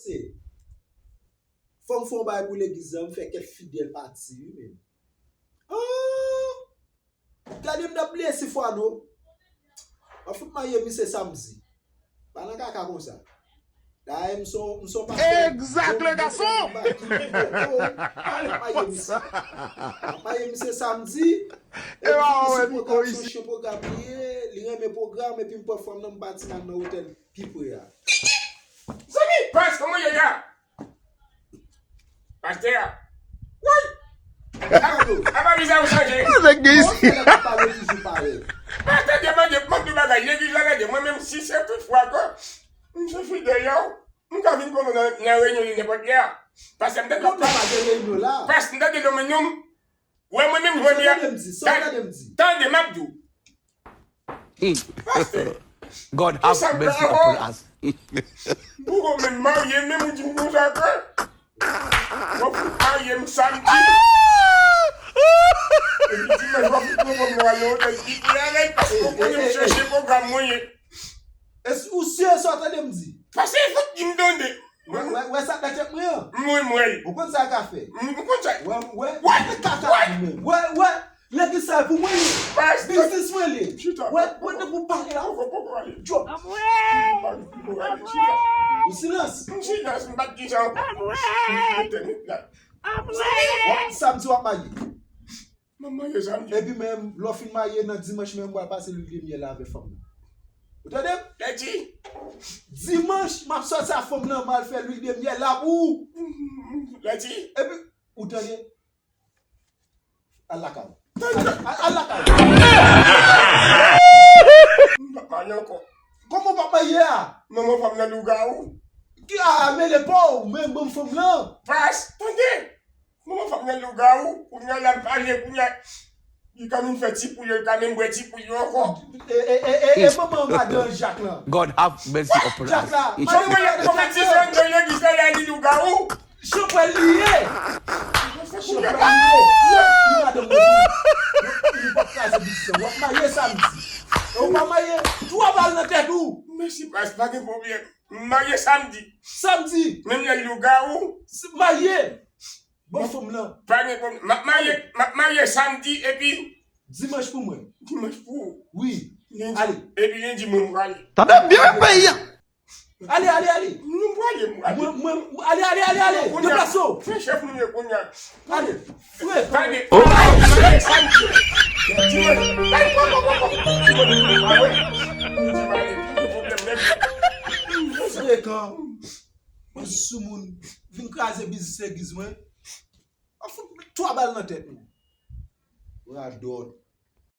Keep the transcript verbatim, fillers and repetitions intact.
Se, fò m fè yon bagay pou legliz la, m fè kèk fidèl pati, wi, men. Ah! Gade m t ap bliye si fwa non. M ap fout maye misye samdi. Pa nan kaka konsa. Dayè, m son, m son pastè. Egzak, le gason! M ap maye misye. M ap maye misye samdi. E pa wè misye pwogram, se yon chen pwogram li ye, li renmen pwogram, epi m pran fanm nan, m pati nan otèl pi pre a. Zanmi, pastè, kòman ye la? Pastè a. Woy! Apa viza ou chanje? Nèg gen isi. Pastè demande, mande bagay, legliz la gade, mwen menm si se tout fwa ke m se fidèl yo, m ka vin konnen nan, nan reyinyon yo nenpòt lè. Pastè m tande. Non, pa gen reyinyon la. Pastè m tande non, men non. Wè mwen menm jodi a. Sa w tande m di? Sa w tande m di? Tande, m ap di w. Pastè, God have mercy upon us. Bougo menm marye, menm ou di m konsa ke w ap fout marye m samdi. Epi dimanch w ap fout pran fanm nan ale otèl pi pre avè l, paske w konnen m chèche pwogram mwen ye. Èske ou si sa w tande m di? Pastè, fòk di m tande. Wè, wè, wè sa k nan tèt mwen an. Mwen, mwen. Ou konn sa l ka fè? M, m konn sa. Wè, wè, wè, wè kaka li menm. Wè, wè, legliz sa pou mwen li. Biznis mwen li. Chita. Wè, wè, nan pou pale la. Poko, poko ale. Djòb. Poko ale, chita. Ou silans. M silans, m pa t di sa ankò. Wè, samdi w ap maye. M ap maye samdi. Epi menm, lè w fin maye nan dimanch menm, m pral pase lwil de myèl la avè fanm nan. Ou tande m? Lèdi. Dimanch, m ap sòti a fanm nan, m al fè lwil de myèl la pou ou. Lèdi. Epi, ou tande? Al lakay ou. Al, al, al lakay ou. M p ap maye ankò. Kòman w p ap maye a? Manman fanm nan lougawou. Ki a, mele pa w, men ban m fanm nan. Pas, tande. Manman fanm nan lougawou, kounye a l ap pale, kounye a, li ka menm fè ti poul yo, li ka menm bwè ti poul yo ankò. E, e, e, e, e manman madan Jak lan. God have mercy upon us. Jak la. Manman madan Jak lan. Kòman ti zòn nan legliz la, li lougawou? Chanpwèl li ye. Chanpwèl li ye. Li madanm mwen tou. Li p ap kraze biznis lan. W ap maye samdi. E w pa maye, twa bal nan tèt ou. Mèsi, pas, pa gen pwoblèm. M maye samdi. Samdi. Menm lè lougawou. Maye. Bon fanm lan. Pa gen pwoblèm. M ap maye, m ap maye samdi epi. Dimanch pou mwen. Dimanch pou ou. Wi. Lendi. Ale. Epi lendi mwen m prale. Tande byen peyi a. Ale, ale, ale. Nou prale, m prale. Mwen, mwen, ale, ale, ale, ale. Deplase w. Fè chèf nou ye kounye a. Ale. Frekan. Frekan. Mwen sou moun. Vin kraze biznis legliz mwen. An fout twa bal nan tèt nou. Radòt.